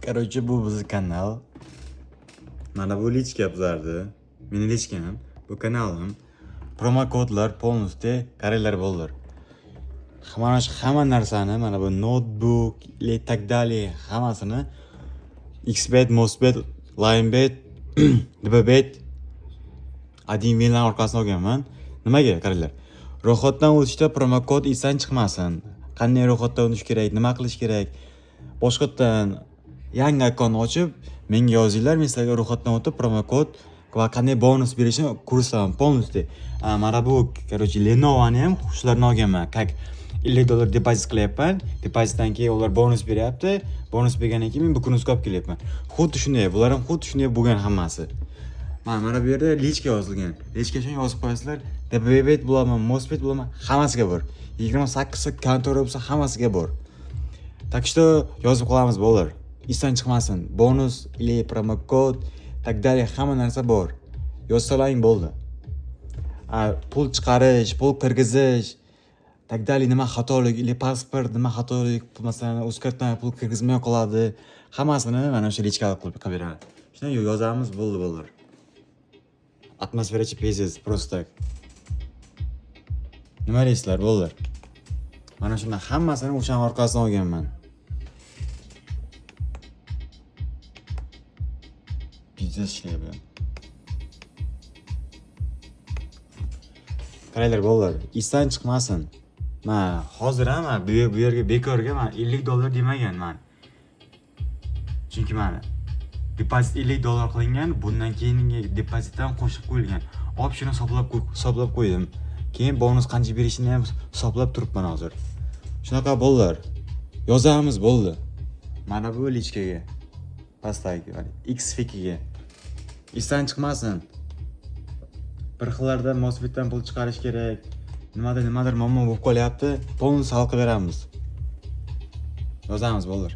Короче, bu bizni kanal. Mana bu личка bizlardi. Meni личка m, bu kanalim. Promokodlar полностью qaranglar bo'ldi. Mana shu hamma narsani, mana bu notebook или так далее hammasini Xbet, Mosbet, Linebet, DBBet, Adminlar orqasidan olganman. Nimaga qaranglar? Ro'yxatdan o'tishda promokod esdan chiqmasin. Qanday ro'yxatdan o'tish kerak, nima qilish kerak? Boshqatdan yangi akkaunt ochib, menga yozinglar, men sizlarga ro'yxatdan o'tib promokod va qanday bonus berishini ko'rsataman полностью. Mana bu, короче, Lenovo'ni ham shularni olganman. Как $50 depozit qilyapman. Depozitdan keyin ular bonus beryapti. Bonus bergandan keyin men bu kunuzga olib kelyapman. Xuddi shunday, bular ham xuddi shunday bo'lgan hammasi. Mana bu yerda личка yozilgan. Личка shuni yozib qo'yasizlar. DBBet bo'ladimi, Mosbet bo'ladimi, hammasiga bor. 28 ta kontora bo'lsa hammasiga bor. Так что yozib qolamiz bolalar. Esdan chiqmasin. Bonus или promokod, так далее hamma narsa bor. Yozsalaring bo'ldi. Pul chiqarish, pul kirgizish, так далее nima xatolik или pasport nima xatolik, masalan, Uzcarddan pul kirgizmay qoladi. Hammasini mana o'sha личка qilib beradi. Shuni yozamiz bo'ldi bolalar. Atmosferachi пиздец, просто так. Nima deysizlar bolalar? Mana shuni hammasini o'shaning orqasidan olganman. Пиздец ishlayapti. Qaranglar bolalar, esdan chiqmasin. Man hozir ham man bu yerga bekorga man $50 demaganman. Chunki mana depozit $50 qilingan, bundan keyingi depozitdan qo'shib qo'yilgan. Olib shuni hisoblab qo'ydim. Keyin bonus qancha berishini ham hisoblab turibman hozir. Shunaqa bolalar, yozamiz bo'ldi. Mana bu личка ga pastdagi mana Xfikiga. Esdan chiqmasin. Bir xillarda Mosbetdan pul chiqarish kerak. Nimadir muammo bo'lib qolyapti. Полностью hal qilib beramiz. Yozamiz bolalar.